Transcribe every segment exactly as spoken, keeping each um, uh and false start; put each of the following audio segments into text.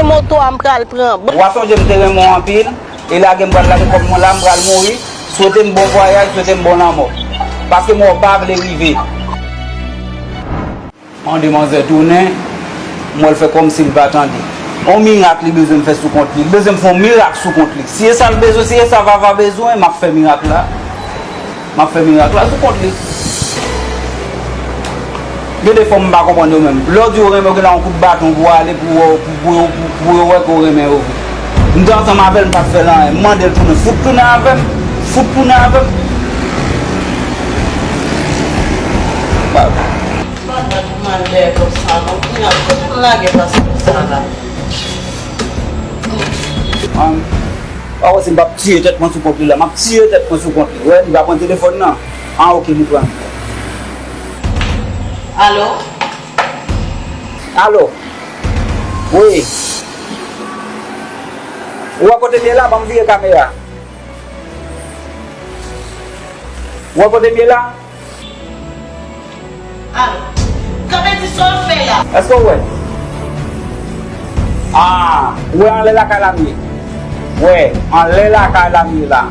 Moto a m pral pran. Ou a sonje m te renmen w anpil, e lage m pral lage kòb mwen la, m pral mouri. Swete m bon vwayaj, swete m bon lanmò. Paske mò pa vle rive. Mande manzè tounen, m wè l fè kòmsi l pa tande. On mirak li bezwen m fè sou kont li. Li bezwen m fè on mirak sou kont li. Si e sa l bezwen, si e sa Vava bezwen, m ap fè mirak la. M ap fè mirak la sou kont li. Gen de fanm m pa konprann yo menm. Lè w di yo renmen w, gen la yon kout baton pou ale, pou, pou, pou, pou, pou yo wè ke w renmen yo vre. M te ansanm avè l, m pa t fè l anyen. M mande l tounen, fout tounen avè m. Fout tounen avè m. Waw. Pa bat mwen lè konsa non. Kounye a, kote m lage pase konsa la? An, pa wè si m p ap tiye tèt mwen sou kont li la. M ap tiye tèt mwen sou kont li. Wè, li pa pran telefòn nan. An, oke, li pran. Alo? Alo? Wi. Ou wè kote m ye la? Ban m vire kamera. Ou wè kote m ye la? Alo. Kapèdi, sa w ap fè la? Èske w wè? Ah, ou wè anlè lakay la m ye. Wè, anlè lakay la m ye la.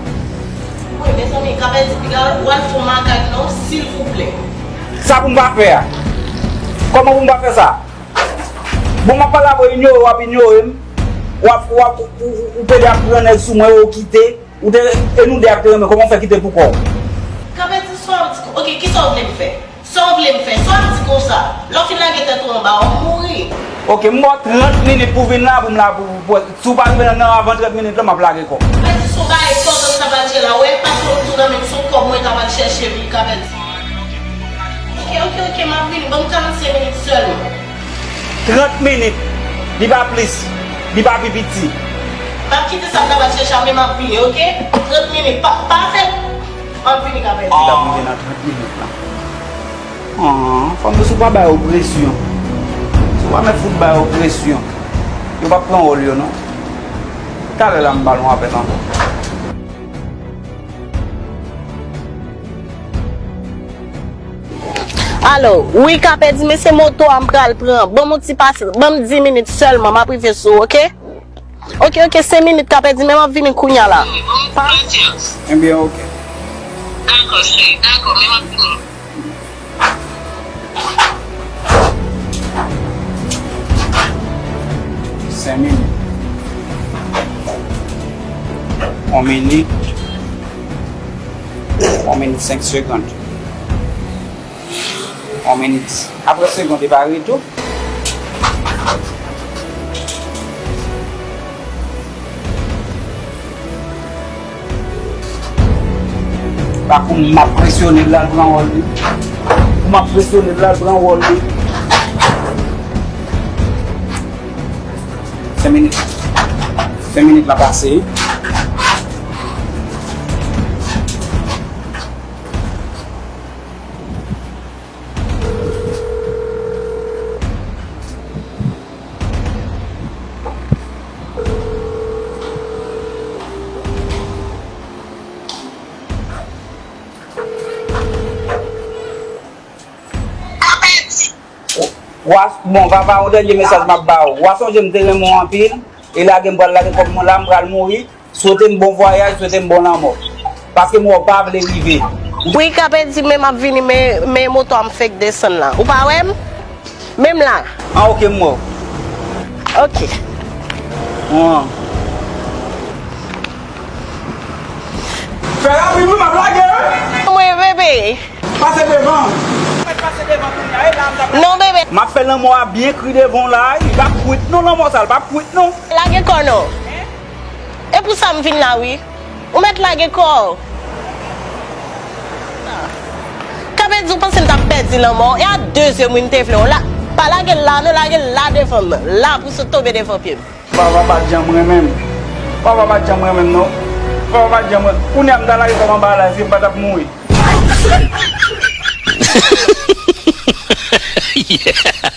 Wi, mezanmi, Kapèdi, piga w al fè w makak non, silvouplè. Sa pou m pa fè a? Kòman pou m pa fè sa? Bon, m ap pale avè w, inyore w ap inyore m. W ap, w ap, ou, ou, ou pede ap pran nèg sou mwen, ou kite. Ou te, e nou de ap te renmen, kòman w fè kite pou kò w? Kapèdi, sa w ap di, oke, kisa w vle m fè? Sa w vle m fè? Sa w ap di konsa? Lè w fin lage tèt ou anba, w ap mouri. Oke, m ba w trant minit pou w vin la, pou m la, pou, pou, si w pa rive nan, nan avan trant minit la, m ap lage kò w. Kapèdi, sa w bay kò w konsa, Kapèdi, la, wè, pa twò tou nan men m, se yon kòb mwen t ap al chèche, wi, Kapèdi. Oke, oke, oke, m ap vini. Ban m karannsenk minit sèlman. Trant minit. Li pa plis. Li pa pi piti. M ap kite sa m t ap al chèche a, men m ap vini, oke? Trant minit. Pa, pa fè. M ap vini, Kapèdi. Li t ap rive nan trant minit la. An, fanm yo, si w pa ba yo presyon. Si w pa mèt fout ba yo presyon, yo p ap pran wòl yo, non. Talè la, m ba l yon apèl ankò. Alo, wi, Kapèdi, men se moto a m pral pran. Ban m yon ti pasyans, ban m dis minit sèlman, m ap rive sou ou, oke? Oke, oke, senk minit, Kapèdi, men m ap vini kounye a la. Ebyen, oke. Dakò, cheri, dakò, men m ap vini. Senk minit. On minit. On minit, senk segonn. On minit. Apre segonn, li pa ret tou. Pa kou m ap presyone l la, l pran wòl li. Kou m ap presyone l la, l pran wòl li. Senk minit. Senk minit la pase. Wa, bon, papa, yon dènye mesaj m ap ba w. Wa sonje m te renmen w anpil, e lage m pral lage kòb mwen la, m pral mouri. Swete m bon vwayaj, swete m bon lanmò. Paske mò pa vle rive. Wi, Kapèdi, men m ap vini, men, men moto a m fèk desann la. Ou pa wè m? Men m la. An, oke, m wè w. Oke. An. Fè rapid wi, m ap lage wi. Mwen, bebe. Pase devan. Non, bebe. M ap fè lanmò a byen kri devan w la, li p ap kwit non, lanmò sa, li p ap kwit non. Lage kò non. E pou sa m vin la wi. Ou mèt lage kò w. Kapèdi, ou panse m t ap pèdi lanmò? E a de zye m wi m te vle w la. Pa lage l la non, lage l la devan m. La pou sot tonbe devan pye m. Vava pa t janm renmen m. Vava pa t janm renmen m non. Vava pa t janm renmen m. Kounye a m ta lage kò m anba la, èske m pa t ap mouri? Yeah.